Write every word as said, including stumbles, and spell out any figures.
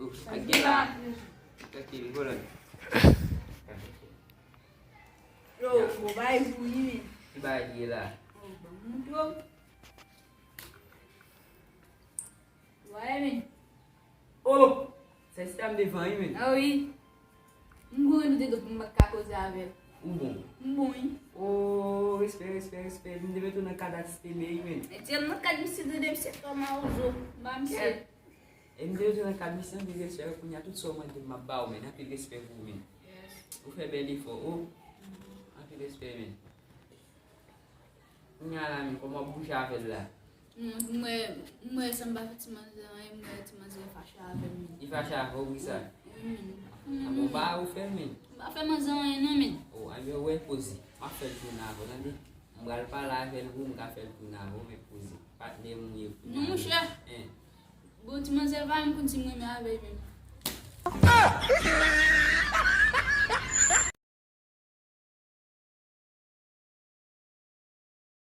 Sa k gen la? Sa k gen, volan? Yo, bon bagay pou li, men. Ki bagay ki gen la? Bon, ban m montre w. Wè, men. Oh! Sa sista m devan, wi, men. Ah wi. M gwo nou te do pou m pa ka koze avè l. Ou bon? M bon, wi. Oh, respè, respè, respè. M te met ou nan kad atis tele, wi, men. Men ti nan kad misye tande misye tò mawozo. M pa misye. E m te rete nan kad misye, anpil respè, kounye a tout sa w mande m ap ba w, men, anpil respè pou ou, men. Ou fè bèl efò, o. Anpil respè, men. Kounye a la, men, kòman w ap bouje avè l la? M wè, m wè sa m pa fè ti manzè anyen, m wè ti manzè fache avè m, men. Li fache avè w, wi sa? Wi, men. A bon, ba ou fè l, men. M pa fè manzè anyen, non, men. O, anben, wè, poze. M ap fè l tounen avè w, tande? M pral pale avè l pou m ka fè l tounen avè w, men poze. Patnè m ou ye kounye a. Non, monchè. Bon, ti manzè pa menm konn si m renmen avè l menm.